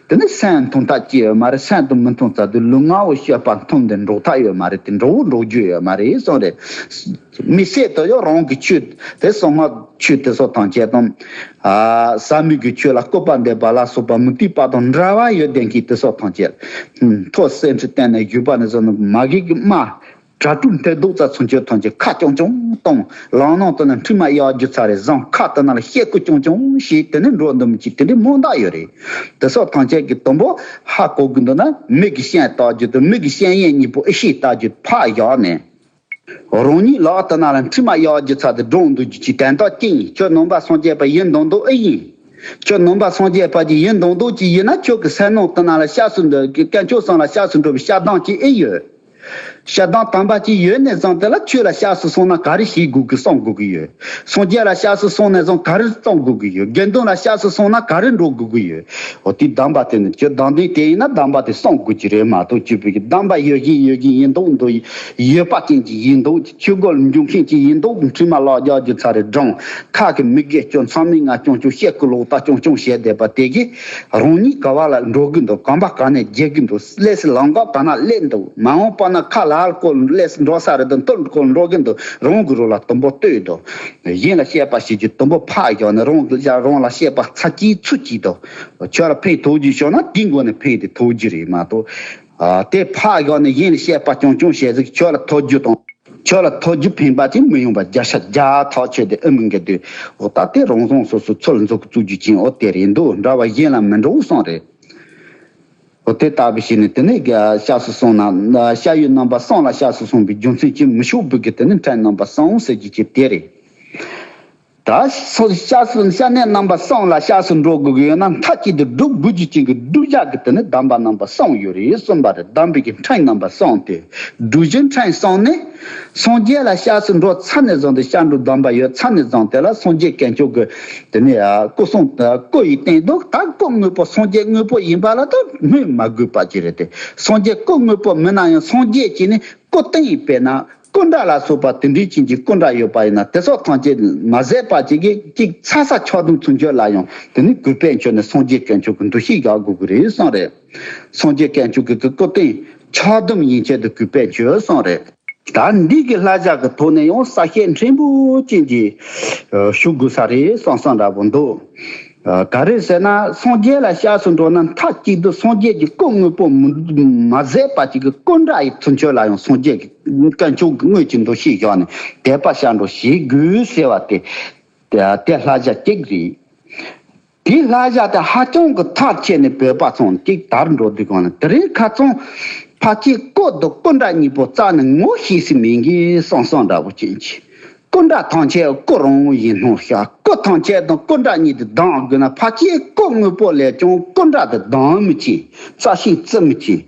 དེ་ནི་སེམས་མཐུན་ཐབས་ཅི་ཡོད་མ་རེད། སེམས་དང་མི་མཐུན་ཚར་དུས་ལུས་ངག་གི་སྤྱོད་པ་མཐུན་ཏེ་འགྲོ་ཐབས་ཡོད་མ་རེད། དེ་འགྲོ་བོ་འགྲོ་རྒྱུ་ཡོད་མ་རེད་གསུངས་རེད། མི་སེར་དུ་ཡང་རང་གི་ཆོས་དེ་གསང་སྔགས་ཆོས་དེ་སོགས་ཐམས་ཅད་དང་། ཨ་ཟབ་མོ་གི་ཆོས་ལ་བཀོད་པ་འདེབས་པ་ལ་སོགས་པ་མུ་སྟེགས་པ་དང་འབྲེལ་བ་ཡོད་ལྡན་གྱི་དེ་སོགས་ཐམས་ཅད། མཐོ་གསེར་ཁྲི་སྟེང་ནས་བཞུགས་པ་ནས་བཟུང་ནས་མ་གི་གི་རྨ། གྲ་སྒྲིག་མཐིལ་རྡོག་རྩ་ཚུན་ཆད་ཐམས་ཅད་ཁ་རྐྱང་རྐྱང་གཏོང་། ལག་ནང་དུ་ན་འཕྲུལ་མ་གཡག་རྒྱུ་ཚ་རེ་བཟང་ཁ་དུ་ན་ལ་ཤེལ་སྐུ་རྐྱང་རྐྱང་ཞིག་དེ་ནས་འགྲོ་འདུག་མི་གཅིག་དེ་འདྲའི་རྨོངས་དག་ཡོད་རེད། དེ་སོགས་ཐམས་ཅད་ཀྱི་དུམ་བུ་ཧ་གོ་གི་འདུག་ན་མིག་གི་སྤྱན་ལྟ་རྒྱུ་དང་མིག་གི་སྤྱན་གཡས་གཉིས་པོ་ཨེ་ཤེས་ལྟ་རྒྱུ་ཕར་བཞག་ནས། རང་ཉིད་ལག་དེ་ན་ལ་འཕྲིན་མ་གཡར་རྒྱུ་ཚ་དེ་སྒྲུང་འདུག་རྒྱུ་ཅིག་དན་རྟགས་ཅན་ཡིན། ཁྱོད་ནང་པ་སངས་རྒྱས་པ་ཡིན་མདོག་མདོག་ཨེ་ཡིན། ཁྱོད་ནང་པ་སངས་རྒྱས་པ་ཅིག་ཡིན་མདོག་མདོག་ཅིག་ཡིན་ན། ཁྱོད་ཀྱི་སེམས་ནང་དེ་ན་ལ་སྐྱབས་སུ་འགྲོ་དཀོན་མཆོག་གསུམ་ལ་སྐྱབས་སུ་འགྲོ་བའི་སྐྱབས་དམ་ཅིག་ཨེ་ཡོད། སྐྱབས་དམ་དམ་པ་ཅིག་ཡོད་ནས་བཟུང་དེ་ལ་ཆོས་ལ་སྐྱབས་སུ་སོང་ན་ག་རེ་བྱེད་དགོས་ཀྱི་བསམ་དགོས་ཀྱི་ཡོད། སངས་རྒྱས་ལ་སྐྱབས་སུ་སོང་ནས་བཟུང་ག་རེ་བསམ་དགོས་ཀྱི་ཡོད། དགེ་འདུན་ལ་སྐྱབས་སུ་སོང་ན་ག་རེ་འགྲོ་དགོས་ཀྱི་ཡོད། འོ་དེ་གདམས་པ་དེ་ནི་ཁྱོད་གདམས་ངག་དེ་ཡིན་ན་གདམས་པ་དེ་བསམ་དགོས་ཀྱི་རེད་མ་གཏོགས། ཁྱོད་བོད་ཀྱི་གདམས་པ་ཡོད་བཞིན་ཡོད་བཞིན་ཡིན་མདོག་མདོག་ཡོད་པ་ཅན་གྱི་ཡིན་མདོག་ཆོས་སྒོ་ལ་འཇུག་མཁན་གྱི་ཡིན་མདོག་འཕྲིན་མ་ལག་རྒྱག་རྒྱུ་ཚ་རེ་སྒྲུང་ཁ་གི་མི་དགེ་སྐྱོན་ཚང་མའི་ང་སྐྱོང་སྐྱོང་བཤད་ཀྱི་ལོག་ལྟ་སྐྱོང་སྐྱོང་བྱས་བསྡད་པ་དེ་གིས་རང་ཉིད་ག་བ་ལ་འགྲོ་གི་འདུག་གོམ་པ་ག་ནས་རྒྱག་གི་འདུག་ལས་སུ་ལམ་ཀ་ག་ན་སླེབས་འདུག་མ་འོངས་པ་ན་ཁ་ལ་ལ་སྐོར་ལས་སུ་འགྲོ་ས་རེད་དང་མཐོ་རུ་སྐོར་འགྲོ་གི་འདུག་རང་གི་རོ་ལ་དུམ་བུ་ལྟོས་འདུག་གཞན་ལ་བཤད་པ་བྱེད་རྒྱུ་དུམ་བུ་ཕར་བཞག་ནས་རང་གི་རང་ལ་བཤད་པ་ཚ་གྱིས་ཚུད་ཀྱིས་འདུག་ཁྱོད་ལ་ཕན་ཐོགས་རྒྱུ་བྱུང་ན་དེའི་སྒོ་ནས་ཕན་དེ་ཐོགས་རྒྱུ་རེད་མ་གཏོགས། ཨ། དེ་ཕར་བཞག་ནས་གཞན་ལ་བཤད་པ་རྐྱང་རྐྱང་བྱས་ཟིག་ཁྱོད་ལ་ཐོགས་རྒྱུ་དང་། ཁྱོད་ལ་ཐོགས་རྒྱུ་ཕན་པ་ཅིག་མི་ཡོང་པ་བརྒྱ་ཆ་བརྒྱ་ཐག་ཆོད་དེ་ཨེ་མིན་གི་དུས། འོ་ད་དེ་རང་བཟང་སོ་སོ་ཚུར་འཛུགས་བཙུགས་རྒྱུ་ཅན་འོ་དེ་རེད་འདུག་འདྲ་བ་གཞན་ལ་མི་འགྲོ་བསམ་རེད། འོ་དེ་ལྟ་བུ་ཞིག་ནི་དེ་ནས་སྐྱབས་སུ་སོང་ན་སྐྱབས་ཡུལ་རྣམ་པ་གསུམ་ལ་སྐྱབས་སུ་སོང་བའི་རྒྱུ་མཚན་གྱིས་མི་ཆོག་པའི་གི་དེ་ནི་ཕྲན་རྣམ་པ་གསུམ་ཟེར་རྒྱུ་ཅིག་དེ་རེད། ད་སོ་སྐྱབས་སུ་སྐྱབས་གནས་རྣམ་པ་གསུམ་ལ་སྐྱབས་སུ་འགྲོ་དགོས་ཀྱི་ཡོད་ན། མཐའ་གཅིག་ཏུ་སྒྲུབ་དགོས་རྒྱུ་ཅན་གྱི་བསྒྲུབ་བྱ་གི་དེ་ནི་གདམས་པ་རྣམ་པ་གསུམ་ཡོད་རེད་གསུངས་པ་རེད། གདམས་པའི་གི་ཕྲན་རྣམ་པ་གསུམ་དེ། སྒྲུབ་བྱེད་ཕྲན་གསུམ་ནི། སངས་རྒྱས་ལ་སྐྱབས་སུ་འགྲོ་ཚར་ནས་བཟུང་སྟེ། སྐྱབས་འགྲོ་གདམས་པ་ཡོད་ཚར་ནས་བཟུང་དེ་ལ་སངས་རྒྱས་དཀོན་མཆོག་གི་དེ་ནི་སྐུ་གསུང་སྐུ་ཡི་སྟེང་དུ་ད་སྐུ་དངོས་པོ་སངས་རྒྱས་དངོས་པོ་ཡིན་པ་ལ་ད་སྨོས་མ་དགོས་པ་ཅིག་རེད་དེ། སངས་རྒྱས་སྐུ་དངོས་པོ་མིན་ན་ཡང་སངས་རྒྱས་ཀྱི་ནི་སྐུ་སྟེང་དཔེར་ན་སྐུ་འདྲ་ལ་སོགས་པ་དེ་འདྲའི་ཅན་གྱི་སྐུ་འདྲ་ཡོད་པ་ཡིན་ན། དེ་སོགས་ཐམས་ཅད་མ་ཟད་པ་ཅིག་གིས་ཅིག་ཚ་ས་ཆགས་སྡང་ཚུན་ཆོད་ལ་ཡང་དེ་ནི་གུས་པས་མཆོད་ནས་སངས་རྒྱས་དཀོན་མཆོག་གི་འདུ་ཤེས་བཞག་དགོས་ཀྱི་རེད་གསུངས་རེད། སངས་རྒྱས་དཀོན་མཆོག་གི་སྐུ་སྟེང་ཆགས་སྡང་ཡན་ཆད་དུ་གུས་པས་མཆོད་གསུངས་རེད། ད་འདི་གི་བསླབ་བྱ་གི་ཐོག་ནས་ཡང་གསལ་བཤད་ཕྲན་བུ་ཅན་གྱི་ཞུ་དགོས་ས་རེད་བསམ་བསམ་འདྲ་པོ་འདུག་ག་རེ་ཟེར་ན། སངས་རྒྱས་ལ་སྐྱབས་སུ་འགྲོ་ན་མཐའ་གཅིག་ཏུ་སངས་རྒྱས་ཀྱི་སྐུ་དངོས་པོ་མི་མ་ཟད་པ་ཅིག་གི་སྐུ་འདྲ་ཡི་ཚུན་ཆོད་ལ་ཡང་སངས་རྒྱས་ཀྱི་དཀོན་མཆོག་གི་དངོས་ཀྱི་འདུ་ཤེས་བཞག་ནས་དད་པ་སྐྱབས་འགྲོ་བྱེད་དགོས་ཟེར་བ་དེ། དེ་བསླབ་བྱ་གཅིག་རེད། དེའི་བསླབ་བྱ་དེ་ཧ་ཅང་གི་ཐག་ཆད་ནས་བོད་པ་ཚོ་གཅིག་དར་འགྲོ་དུས་གང་ལ། དེ་རིང་ཁ་སང་ཕལ་ཆེར་སྐུ་དང་སྐུ་འདྲ་གཉིས་པོ་རྩ་ནས་ངོ་ཤེས་སུ་མེད་གི་བསམ་བསམ་འདྲ་པོ་ཅན་གྱི། སྐུ་འདྲ་ཐམས་ཅད་སྐུ་རང་བོ་ཡིན་སྣང་ཤག་སྐུ་ཐམས་ཅད་དང་སྐུ་འདྲ་གཉིས་དེ་སྡང་དགོས་ན། ཕལ་ཆེར་སྐུ་དངོས་པོ་ལས་ཀྱང་སྐུ་འདྲ་དེ་སྡང་མི་བྱེད། རྩ་ཤིང་རྩི་མི་བྱེད།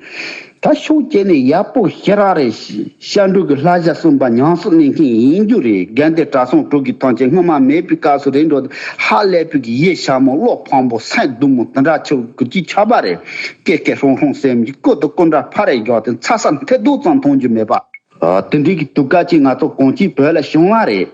ད་ཤུགས་བསྐྱེད་ནས་ཡག་པོ་ཞེ་དྲག་རེད། སྐྱབས་འགྲོ་གི་བསླབ་བྱ་གསུངས་པ་ཉམས་སུ་ལེན་མཁན་ཡིན་རྒྱུ་རེད། དགེ་འདུན་གྲྭ་ཚང་དྲུག་གི་ཐམས་ཅད་སྔོན་མ་མེད་པའི་སྐབས་སུ་རེད་འགྲོ། ཧ་ལས་པའི་གི་ཡིད་ཞན་མོ་བློ་ཕམ་པོ་སེམས་སྡུག་མོ་དེ་འདྲ་ཆོ་གི་ཅིག་ཆགས་པ་རེད། ཀེ་ཀེ་ཧྲོང་ཧྲོང་སེམས་ཀྱི་སྐུ་དང་སྐུ་འདྲ་ཕ་རེ་རྒྱག་སྟེ་ཚ་ས་མཐེ་རྡོག་ཙམ་མཐོང་རྒྱུ་མེད་པ། ཨ། དེ་འདྲའི་གི་དུས་སྐབས་ཅིག་ང་ཚོ་གང་ཅིའི་བོད་ལ་བྱུང་བ་རེད།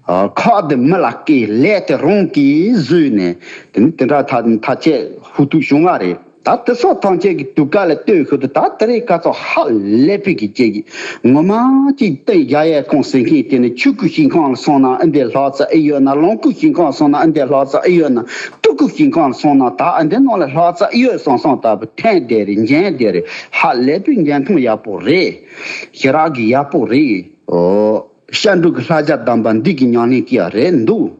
ཨ། ཁག་དེ་མི་ལ་བཀལ། ལས་དེ་རང་གིས་བཟོས་ནས་དེ་ནི་དེ་འདྲ་ཐ་ཐ་ཆད་ཧུར་ཐུག་བྱུང་བ་རེད། ད་དེ་སོགས་ཐམས་ཅད་ཀྱི་དུས་སྐབས་ལ་ལྟོས་ཤིག་ཏུ། ད་དེ་རིང་ཁ་སང་ཧ་ལས་པའི་གི་ཅིག་ངོ་མ་ཅིག་སྟེང་རྒྱ་ཡལ་ཁང་ཟེར་མཁན་དེ་ནི་ཆོས་སྐུ་ཞིང་ཁམས་ལ་སོང་ན་ཨ་འདྲའི་ལྷག་རྩ་ཨེ་ཡོད་ན། ལོངས་སྐུ་ཞིང་ཁམས་སོང་ན་ཨ་འདྲའི་ལྷག་རྩ་ཨེ་ཡོད་ན། སྤྲུལ་སྐུ་ཞིང་ཁམས་ལ་སོང་ན་ད་ཨ་འདྲའི་ནང་ལ་ལྷག་རྩ་ཨེ་ཡོད་བསམ་བསམ་ལྟ་བུ་འཐེན་བསྡད་རེད། འགྱེལ་བསྡད་རེད། ཧ་ལས་པའི་འགྱེལ་ཐང་ཡག་པོ་རེད། ཞེ་དྲག་གི་ཡག་པོ་རེད། ཨོ། སྐྱབས་འགྲོ་གི་བསླབ་བྱ་གདམས་པ་འདི་གི་ཉམས་ལེན་གྱི་ཡ་རེད་འདུག་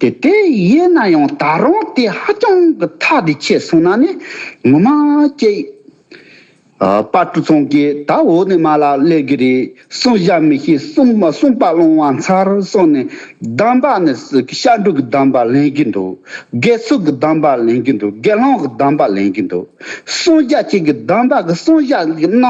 དེ་དེ་ཡིན་ན་ཡང་ད་རུང་དེ་ཧ་ཅང་གི་ཐག་དེ་ཆད་སོང་ན་ནི་ངོ་མ་ཅིག་ཨ། དཔལ་སྤྲུལ་ཚང་གིས་ད་འོག་ནས་མར་ལ་སླེབས་ཀྱི་རེད། གསུང་བཤད་མི་ཤེས། གསུང་གསུང་པ་སློང་བ་མཚར་གསུངས་ནས། གདམས་པ་ནི་སྐྱབས་འགྲོ་གི་གདམས་པ་ལེན་གྱི་འདུག་དགེ་ཚུལ་གྱི་གདམས་པ་ལེན་གྱི་འདུག་དགེ་སློང་གི་གདམས་པ་ལེན་གྱི་འདུག་གསུང་བཤད་ཅིག་གི་གདམས་པ་གི་གསུང་བཤད་ཀྱི་རྣམ་